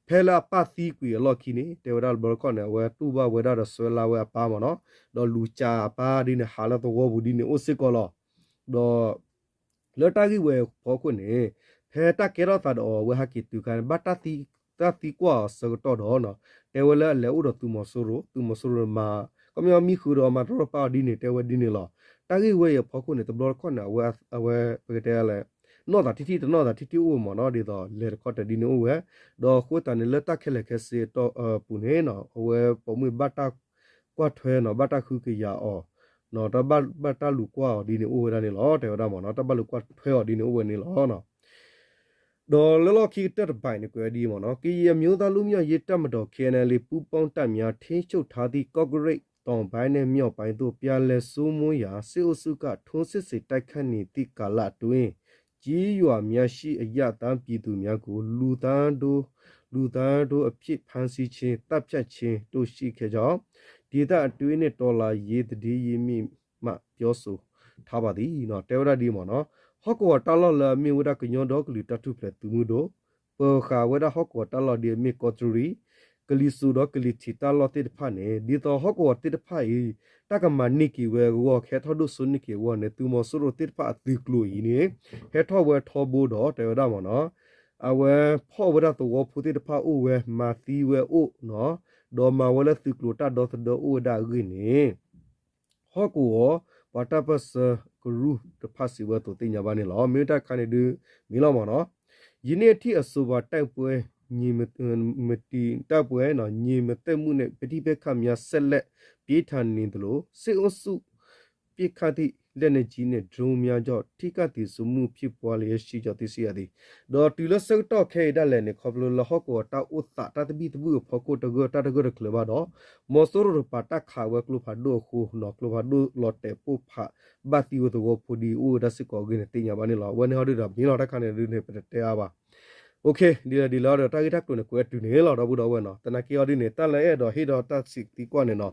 ဖဲလၢအပၢ်သံကွံာ်အလီၢ်ခံန့ၣ် တဲဝဲဒၣ်တဘျီတခီၣ်န့ၣ် အဝဲတူၢ်ဘၣ်ဝဲဒၣ်ဒီးစွဲလါဝဲအပၢ်မ့ၢ်နီၤ, ဒီးလူၤစၢ်အပၢ်ဒ်န့ၣ် ဟးလၢသဝီပူၤဒ်န့ၣ်အိၣ်စ့ၢ်ကီးလီၤ. ဒီး လၢတၢ်ဂ့ၢ်ဝဲအဖီခိၣ်န့ၣ် ဖဲတၢ်ကဲထီၣ်သးဒီးအီၤ အဝဲဟဲက့ၤတုၤခါန့ၣ် ဘၣ်တၢ်သံ တၢ်သံကွၢ်အီၤဆၢကတီၢ်ဒီး တဲဝဲလၢအလဲၤအိၣ်ဒီးသုးမီၤစိရိၤ, သုးမီၤစိရိၤမၤ ခီပညီမံဃုာ်ဒီးမၤတရီတပါအီၤဒ်န့ၣ် တဲဝဲဒ်န့ၣ်လီၤ. တၢ်ဂ့ၢ်ဝဲအံၤအဖီခိၣ်န့ၣ် တဘျီတခီၣ်န့ၣ် အဝဲ အဝဲ ပကတဲလဲၣ် နီၢ်သးထံထံၣ်တနီၢ်သးထံထံၣ်အိၣ်မ့ၢ်နီၤ ဒ်သိးလဲၤတခီတဒ်န့ၣ်အိၣ်ဝဲ, ဒီးအဃိသတးန့ၣ် လၢတၢ်ခဲလၢာ်ခဲဆ့အတီၢ်ပူၤန့ၣ် အဝဲပိာ်မုၣ်ဘၣ်တၢ်ကွၢ်ထွဲနီၤ ဘၣ်တၢ်ဃုကယာ်အီၤ တၢ်ဘၣ်တၢ်လူၤကွၢ်အီၤဒ်န့ၣ်အိၣ်ဝဲဒၣ်န့ၣ်လီၤ တဲဝဲဒၣ်မ့ၢ်နီၤ တၢ်ဘၣ်လူၤကွၢ်ထွဲအီၤဒ်န့ၣ်အိၣ်ဝဲန့ၣ်လီၤ. ဒီးလၢလီၢ်ခံကတၢၢ်တဘၣ်န့ၣ် ကွဲးဝဲဒ်အံၤမ့ၢ်နီၤ ကရင်အမျိုးသားလွတ်မြောက်ရေးတပ်မတော် KNLA ပူးပေါင်းတပ်များ ထိန်းချုပ်ထားသည့် ကော့ကရိတ်တောင်ပိုင်းနဲ့ မြောက်ပိုင်းသို့ ပြန်လည်စိုးမိုးရန် စစ်အုပ်စုက ထိုးစစ်ဆင်တိုက်ခိုက်နေသည့်ကာလအတွင်း ကျေးရွာများရှိ အရပ်သားပြည်သူများကို လူသားဒိုး လူသားဒိုးအဖြစ် ဖမ်းဆီးခြင်း သတ်ဖြတ်ခြင်းတို့ ရှိခဲ့ကြောင်း ဒေသတွင်းနဲ့ တော်လှန်ရေးသတင်းရင်းမြစ်မှ ပြောဆိုထားပါသည် တဲဝဲဒၣ်ဒ်အံၤမ့ၢ်နီၤ ဟီၣ်ကဝီၤတၢ်လီၢ်လၢအမ့ၢ်ဝဲဒၣ်ကညီဒီကလုာ်တၢ်ထူၣ်ဖျဲးသုးမုၢ်ဒိၣ် ပၢၤဃာ်ဝဲဒၣ်ဟီၣ်ကဝီၤတၢ်လီၢ်ဒ်အမ့ၢ်ကီးတရံး ကလံၤစိးဒီးကလံၤထံးတၢ်လီၢ်သ့ၣ်တဖၣ်န့ၣ် ဒ်သိးဟီၣ်ကဝီၤသ့ၣ်တဖၣ်အံၤ တၢ်ကမၤန့ၢ်က့ၤဝဲအဂီၢ် ကဟဲထီၣ်ဒိၣ်စိန့ၢ်က့ၤအဂီၢ်န့ၣ် သုးမီၤစိရိၤသ့ၣ်တဖၣ်အသုးကျိၤအံၤန့ၣ် ဟဲထီၣ်ဝဲထီဘိဒီး တဲဝဲဒၣ်မ့ၢ်နီၤ အဝဲဖီၣ်ဝဲဒၣ်သဝီဖိသ့ၣ်တဖၣ်အိၣ်ဝဲ မၤသံဝဲအိၣ်နီၤ ဒီးမၤဝဲလၢသုးကျိၤတၢ်ဒီသဒၢအိၣ်ဝဲဒၣ်အဂ့ၢ်န့ၣ် ဟီၣ်ကဝီၤ ပှၤတၢ်ပၢၢ်ဆၢကရူၢ်တဖၣ်စံးဝဲအသိးသ့ၣ်ညါဘၣ်န့ၣ်လီၤ. မ့ၢ်တၢ်တခါန့ၣ်ဒုး မ့ၢ်လီၤမ့ၢ်နီၤ ယနေ့အထိ အဆိုပါ တိုက်ပွဲ ငြိမ်မ မတည် တိုက်ပွဲ ငြိမ်မသက်မှုနဲ့ ပဋိပက္ခများ ဆက်လက် ပြင်းထန်နေသလို စစ်အုပ်စု ပစ်ခတ်သည့် လက်နက်ကြီးနဲ့ ဒရုန်းများကြောင့် ထိခိုက်သေဆုံးမှု ဖြစ်ပွားလျက်ရှိကြောင်း သိရှိရသည် ဒီးတုၤလၢဆၢကတီၢ်ခဲအံၤဒၣ်လဲာ်န့ၣ် ခီဖျိလၢဟီၣ်ကဝီၤတၢ်အိၣ်သး တၢ်သဘံၣ်သဘုၣ်အဖီခိၣ် တဂၢၢ်တၢ်တဂၢၢ်တကျၢၤဘၣ်ဒီး မီၤစိရိၤတပာ်တၢ်ခးဝဲကျိဖးဒိၣ်အဃိနီၤ ကျိဖးဒိၣ်လီၤတဲာ်ပိၢ်ဖး ဘၣ်သံဝဲသဝီဖိဒ်အံၤ အိၣ်ဝဲဒၣ်စ့ၢ်ကီးအဂ့ၢ်န့ၣ် သ့ၣ်ညါဘၣ်န့ၣ်လီၤ. အဝဲန့ၣ်ဟီဒုဒီး မ့ၢ်လီၤတၢ်ခါန့ၣ်ဒုန့ၣ် ပတတဲအါဘၣ် OK ဒ်လဲၣ်ဒ်လဲၣ်ဒီး တၢ်ဂ့ၢ်တၢ်ကျိၤန့ၣ် ကွဲးတုၤန့ၣ်လီၤ ဒီပုၢ်ဒီဝဲၢ်နီၤ သနာ်က့ဟီဒုန့ၣ် တၢ်လၢအဲၣ်ဒိးဟ့ၣ်ဒီးတၢ်စံးသံကွၢ်န့ၣ်နီၤ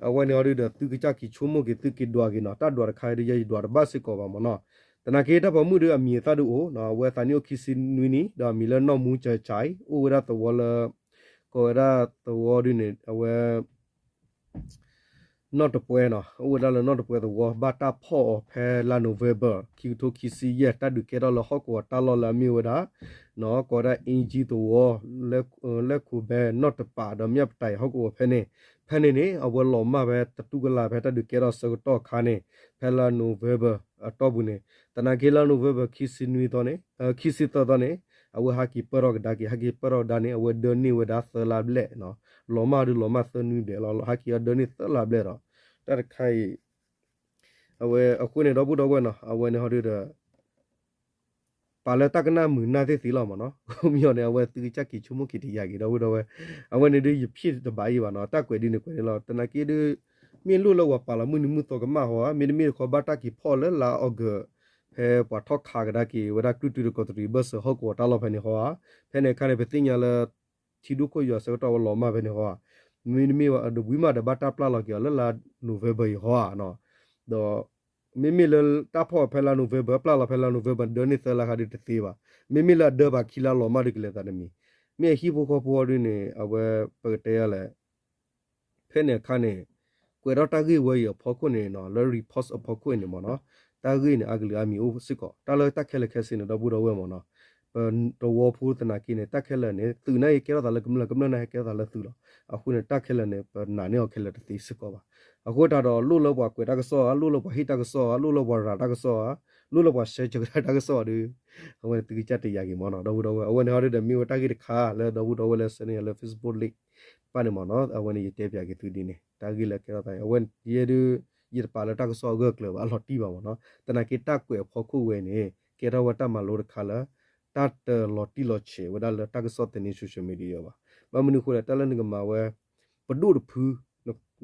အဝဲန့ၣ်ဟီဒုဒီး သုကစၢ်က့ၤဆိကမိၣ်က့ၤ သုက့ၤဒွးက့ၤနီၤ တၢ်ဒွးတခါအံၤဒုး ယဲယဒွးတဘၣ်စ့ၢ်ကီးဘၣ်မ့ၢ်နီၤ သနာ်က့တၢ်ပိာ်မုၣ်ဒုးအမံၤအသၣ်ဒုးအိၣ်နီၤ အဝဲသးနံၣ်အိၣ်ခံဆံနွံနံၣ် ဒီးအမံၤလၢနီၢ်မူကၠဲးကၠဲး အိၣ်ဝဲဒၣ်သဝီလၢ ကိးဝဲဒၣ်သဝီဒုန့ၣ် အဝဲ နီၣ်တပှဲၤနီၤ အိၣ်ဝဲဒၣ်လၢနီၣ်တပှဲၤသဝီ ဘၣ်တၢ်ဖီၣ်အီၤဖဲလါနိၣ်ဝ့ဘၢၣ် ခံကထိခံဆံယဲၢ် တၢ်ဒုးကဲထီၣ်လၢဟီၣ်ကဝီၤတၢ်လီၢ်လၢအမ့ၢ်ဝဲဒၣ် ကိးဝဲဒၣ်အ့ကၠံသဝီ လဲၣ်ခိၣ်ဘဲ နီၣ်တပၤ ဒီးမၠၣ်ပတၢ်အံၤဟီၣ်ကဝီၤဖဲန့ၣ် ဖဲန့ၣ်န့ၣ် အဝဲလီၤမၢ်ဖဲတတူၢ်ကလာ်ဖဲတၢ်ဒုးကဲထီၣ်ဆၢကတီၢ်အခါန့ၣ် ဖဲလါနိၣ်ဝ့ဘၢၣ်အတီၢ်ပူၤန့ၣ် သနာ်က့လါနိၣ်ဝ့ဘၢၣ် ခံဆံနွံသီန့ၣ် ခံဆံသၢသီန့ၣ် အဝဲဟးက့ၤပၢၢ်ထီၣ်ကဒါက့ၤ ဟဲက့ၤပၢၢ်ထီၣ်ကဒါန့ၣ် အဝဲဒၢန့ၢ်ဝဲဒၣ်သၢလါဘျဲၣ်နီၤ လီၤမၢ်ဒုးလီၤမၢ်သၢနွံဘျဲၣ်လီၤ ဟဲက့ၤအီၤဒၢန့ၢ်သၢလါဘျဲၣ်ဒီး တၢ်တခါအံၤ အဝဲအဃိန့ၣ် ဒီပုၢ်ဒီဝဲၢ်နီၤ အဝဲန့ၣ်ဟီဒုဒီး ပာ်လၢတၢ်ကနၣ်မုာ်နၢ်သ့ၣ်သ့လီၤမ့ၢ်နီၤ မ့ၢ်အီၤန့ၣ် အဝဲသုကစၢ်က့ၤဆိကမိၣ်က့ၤတယာ်က့ၤ ဒီပုၢ်ဒီဝဲၢ် အဝဲန့ၣ်ဒုးယဖံၣ်တဘၣ်အံၤဘၣ်နီၤ တၢ်ကွဲးဒ်န့ၣ်ကွဲးန့ၣ်လီၤ သနာ်က့ဒုး မ့ၢ်လိၣ်လၢပှၤပာ်လီၤမုၢ်နံၤမုၢ်သီကမၣ်ဟီဧါ မ့တမ့ၢ်တခီဘၣ်တၢ်က့ၤဖီၣ်လၢလါအီကူး ဖဲပှၤထီၣ်ခးကဒါက့ၤဝဲဒၣ် ကြုၢ်တုဒီးကီးတရံးဘၢၣ်စၢၤဟီၣ်ကဝီၤတၢ်လီၢ်ဖဲန့ၣ်ဟီဧါ ဖဲန့ၣ်အခါန့ၣ် ပသ့ၣ်ညါလၢ ထံဒိၣ်ခိၣ်ယွၤဆၢကတီၢ်ဝဲလီၤမၢ်ဖဲန့ၣ်ဟီဧါ မ့တမ့ၢ်ဝဲဒဝံၤမးဒီးဘၣ်တၢ်ပျၢ်လီၤက့ၤအီၤလၢလါ November အံၤဟီဧါ ဒီး မ့မ့ၢ်လၢတၢ်ဖီၣ်ဖဲလါ November ပျၢ်လီၤဖဲလါ November ဒၢန့ၢ်သၢလါခါဒုးတသ့ဘၣ် မ့မ့ၢ်လၢအဒၢဘၣ်ခံလါလီၤမၢ်ဒုးကလဲၤသးတမံၤ မ့ၢ်အဟံၣ်ဖိဃီဖိအီၤဒုန့ၣ် အဝဲပကတဲယၤလဲၣ် ဖဲန့ၣ်အခါန့ၣ် ကွဲးထီၣ်တၢ်ဂ့ၢ်ဝဲအံၤအဖီခိၣ်န့ၣ်နီၤ လၢ repost အဖီခိၣ်အံၤန့ၣ်မ့ၢ်နီၤ တၢ်ဂ့ၢ်န့ၣ် အကလုာ်အါမံၤအိၣ်စ့ၢ်ကီး တၢ်လၢတၢ်ခဲလၢာ်ခဲဆ့န့ၣ် ဒီပုၢ်ဒီဝဲၢ်မ့ၢ်နီၤ ပတဝီဖိသနာ်က့န့ၣ် တၢ်ခဲလၢာ်န့ၣ် သုးနာ်က့ကဲထီၣ်သးလၢကမျၢၢ် ကမျၢၢ်နာ်က့ကဲထီၣ်သးလၢသုးလီၤ. အဃိန့ၣ် တၢ်ခဲလၢာ်န့ၣ် ပနာ်န့ၢ်အီၤခဲလၢာ်တသ့စ့ၢ်ကီးဘၣ်. အဃိတၢ်ဒီး လိၣ်လၢပှၤကွဲးတၢ်ကစီၣ်ဧါ, လိၣ်လၢပှၤဟ့ၣ်တၢ်ကစီၣ်ဧါ, လိၣ်လၢပှၤရၤတၢ်ကစီၣ်ဧါ, လိၣ်လၢပှၤ share ကတၢၢ်တၢ်ကစီၣ်ဧါဒီး အဝဲန့ၣ်သုကစၢ်တယာ်က့ၤမ့ၢ်နီၤ ဒီပုၢ်ဒီဝဲၢ်. အဝဲန့ၣ်ဟီဒုဒီးမ့ၢ်ဝဲတၢ်ဂ့ၢ်တခါလၢဒီပုၢ်ဒီဝဲၢ်လၢဆှၢန့ၢ်ယၤလၢ Facebook link တဖၣ်န့ၣ်မ့ၢ်နီၤ အဝဲန့ၣ်ယတဲပၠးက့ၤသုဒ်န့ၣ် တၢ်ဂ့ၢ်လၢကဲထီၣ်သးအံၤ အဝဲယဲဒု ယတပာ်လၢတၢ်ကစီၣ်အဂၢၢ်အကျၢၤဘၣ် အလီၤတံၢ်ဘၣ်မ့ၢ်နီၤ သနာ်က့တၢ်ကွဲးအဖီခိၣ်ဝဲန့ၣ် ကဲထီၣ်ဝဲတၢ်မၤလိတခါလၢ တၢ်တလီၤတံၢ်လီၤဆဲးဝဲဒၣ်လၢတၢ်ကစီၣ်သန့ social media ဘၣ်. ဘၣ်မနုၤအဃိလဲၣ် တၢ်လၢနကမၤဝဲ ပဒိၣ်တဖု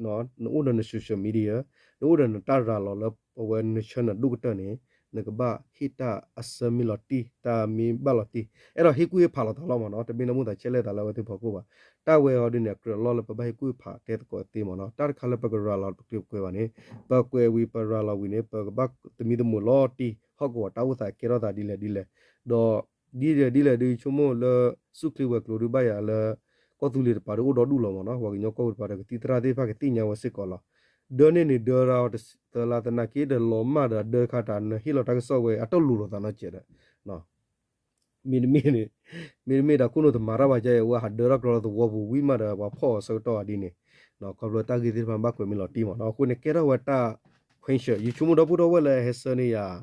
နအိၣ်ဒီးန social media နအိၣ်ဒီးနတၢ်ရၤလီၤလၢအဝဲနဆှၢနဒိၣ်ကတၢၢ်န့ၣ် နကဘၣ်ဟ့ၣ်တၢ်အဆၢမ့ၢ်လီၤတံၢ် တၢ်မ့ၢ်ဘၣ်လီၤတံၢ် အဲၣ်ဒိးဟ့ၣ်ကူၣ်ဟ့ၣ်ဖးလိာ်သးလီၤမ့ၢ်နီၤ တမ့ၢ်လၢမိၣ်သးဆဲးလဲၣ်သးလၢအဝဲသ့ၣ်ဖီခိၣ်ဘၣ်. တၢ်ဝဲအီၤဒုန့ၣ် အကြၢးလီၢ်လၢပဘၣ်ဟ့ၣ်ကူၣ်ဟ့ၣ်ဖးတဲသကိးသ့မ့ၢ်နီၤ တၢ်တခါလၢပကရၤလီၤပကပှဲၤဘၣ်န့ၣ် ပကွဲးဝံၤပရၤလီၤဝံၤန့ၣ် ပကဘၣ်သမံသမိးလီၤတံၢ် ဟီၣ်ကဝီၤတၢ်အိၣ်သးကဲထီၣ်သးဒ်လဲၣ်ဒ်လဲၣ် ဒီး ဒ်လဲၣ်ဒ်လဲၣ်ဒု ယဆိကမိၣ်လၢ ဆူၣ်ချ့ဝဲၤကျိၤဒုဘၣ်ယၤလၢ ကီၢ်သူလ့ၤတပၤဒုအိၣ်ဒီဒူၣ်လီၤမ့ၢ်နီၤ ပှၤကညီကီၢ်ပူၤတပၤဒီး ကသံၣ်သရၣ်သ့ၣ်တဖၣ်ကသ့ၣ်ညါဝဲစ့ၢ်ကီးလီၤ. ဒၢန့ၣ်န့ၣ် ဒၢရၤအီၤတသၢလါသနာ်က့ဒီးလီၤမၢ်ဒီးဒၢတခါတၢ် နဟ့ၣ်လီၤတၢ်ကစီၣ်ဝဲအတၢ်လိၤလိာ်သးနီတစဲးဒီး မ့တမ့ၢ်န့ၣ် မ့တမ့ၢ်တၢ်ခိၣ်နူာ်တမၤတၢ်ဘၣ်ကဲအံၤ အဝဲဟးဒၢထီၣ်ကျီလၢသဝီပူၤဝံၤမးဒီး ပှၤဖီၣ်အီၤဆၢကတီၢ်အီၤဒ်န့ၣ် ခီဖျိတၢ်ဂ့ၢ်သ့ၣ်တဖၣ်ဘၣ်ကွဲးမ့ၢ်လီၤတံၢ်မ့ၢ်နီၤ အဃိန့ၣ် ကဲထီၣ်ဝဲတၢ်ခွဲးဆၢ ယဆိကမိၣ်ဒီပုၢ်ဒီဝဲၢ်လၢအဟဲဆှၢန့ၢ်ယၤ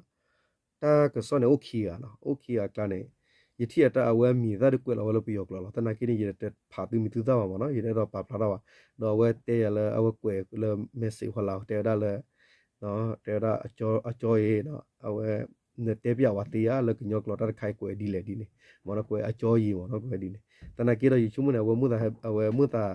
တၢ်ကစီၣ်န့ၣ် အိၣ်ခံဂၤနီၤ အိၣ်ခံဂၤအကျါန့ၣ် ယထံၣ်အတၢ်အဝဲအမံၤသၣ်ဒုကွဲးလီၤဝဲလၢပယီၤကျိာ်လီၤ သနာ်က့န့ၣ် ယတဖးသုမံၤသုသၣ်ဘၣ်မ့ၢ်နီၤ ယတအဲၣ်ဒိးပာ်ဖျါတၢ်ဘၣ် ဒီးအဝဲတဲယၤလၢအဝဲကွဲးလၢ message ဟီလာ် တဲဝဲဒၣ်လၢ တဲဝဲဒၣ် အကၠီအံၤ အဝဲ နတဲပၠးဝဲသ့ဧါ လၢကညီကျိာ်တၢ်တခါအံၤကွဲးဒ်လဲၣ်ဒ်န့ၣ် မ့ၢ်နီၤ ကွဲးအကၠီအံၤမ့ၢ်နီၤ ကွဲးဒ်န့ၣ် သနာ်က့ဒီးယဆိကမိၣ်န့ၣ် အဝဲမိၣ်သး အဝဲမိၣ်သး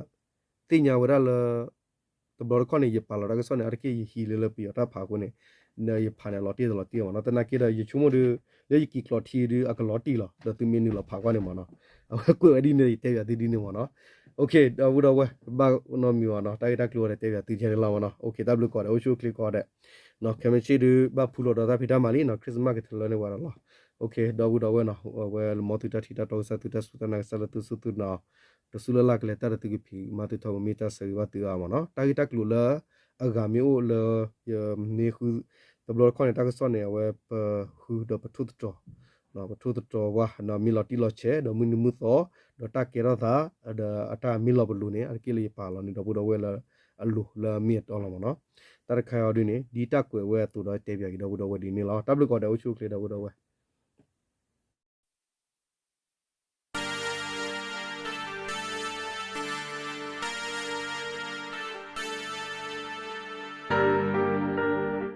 သ့ၣ်ညါဝဲဒၣ်လၢ တဘျီတခီၣ်န့ၣ် ယပာ်လီၤတၢ်ကစီၣ်န့ၣ် အါတက့ၢ်ယဟံးလၢလၢပယီၤတၢ်ဖးအဃိန့ၣ် ယဖးန့ၣ်အလီၤတံၢ်တလီၤတံၢ်မ့ၢ်နီၤ သနာ်က့ဒီးယဆိကမိၣ်ဒု လၢယက့ၤကျိးထံဒု အကလီၤတံၢ်လီၤ ဒီးသုမ့ၢ်နုာ်လီၤဖးကွၢ်န့ၣ်မ့ၢ်နီၤ အဝဲကွဲးဝဲဒ်န့ၣ် ယတဲပၠးသုဒ်န့ၣ်မ့ၢ်နီၤ ဒီပုၢ်ဒီဝဲၢ် ဘၣ်နီတမံၤဘၣ်နီၤ တၢ်ဂ့ၢ်တၢ်ကျိၤဝဲဒီးတဲပၠးသုထဲန့ၣ်လီၤမ့ၢ်နီၤ တၢ်ဘျုးကိးဂၤဒဲး အိၣ်ဆူၣ်အိၣ်ချ့ကိးဂၤဒဲး ခဲမုၢ်ဆ့ၣ်ဒု ဘၣ်ဖုလီၤဒီးတၢ်ဖံးတၢ်မၤလံနီၤ Christmas ကထၢလၢန့ၢ်ဝဲဒီးလီၤ ဒီပုၢ်ဒီဝဲၢ်နီၤ အဝဲလၢမီၤသုတၢ်ထံၣ်တၢ်တီကစၢ် သုတၢ်စူၢ်တၢ်နာ်ကစၢ်လၢသုစူၢ်သုနာ် တစူၢ်လၢ်လၢ်ကလဲၤတၢ်ဒီးသုကဖံးမၤသုထီၣ် မ့ၢ်တၢ်ဆၢဂ့ၤဘၣ်သုအါမ့ၢ်နီၤ တၢ်ဂ့ၢ်တၢ်ကျိၤလၢ အဂၤမ့ၢ်အိၣ်လၢ ယမ့ၢ်ဃု တဘျီတခီၣ်န့ၣ် တၢ်ကစီၣ်န့ၣ် အဝဲပဃုဒီးပထိၣ်သတြီၤ ပထိၣ်သတြီၤဝဲ မ့ၢ်လီၤတံၢ်လီၤဆဲး ဒီးမုၢ်နံၤမုၢ်သီ ဒီးတၢ်ကဲထီၣ်သး ဒီးအတၢ်မ့ၢ်လီၤပလိာ်န့ၣ် အါတက့ၢ်လၢယပာ်လီၤန့ၣ် ဒီပုၢ်ဒီဝဲၢ်လၢအလိၤလၢအမ့ၢ်အတီလီၤမ့ၢ်နီၤ တၢ်တခါအံၤဒ်န့ၣ် ဒ်တၢ်ကွဲးဝဲအသိးဒီးတဲပၠးက့ၤဒီပုၢ်ဒီဝဲၢ်ဒ်န့ၣ်လီၤ တၢ်ဘျုးကိးဂၤဒဲး အိၣ်ဆူၣ်အိၣ်ချ့ဒီပုၢ်ဒီဝဲၢ်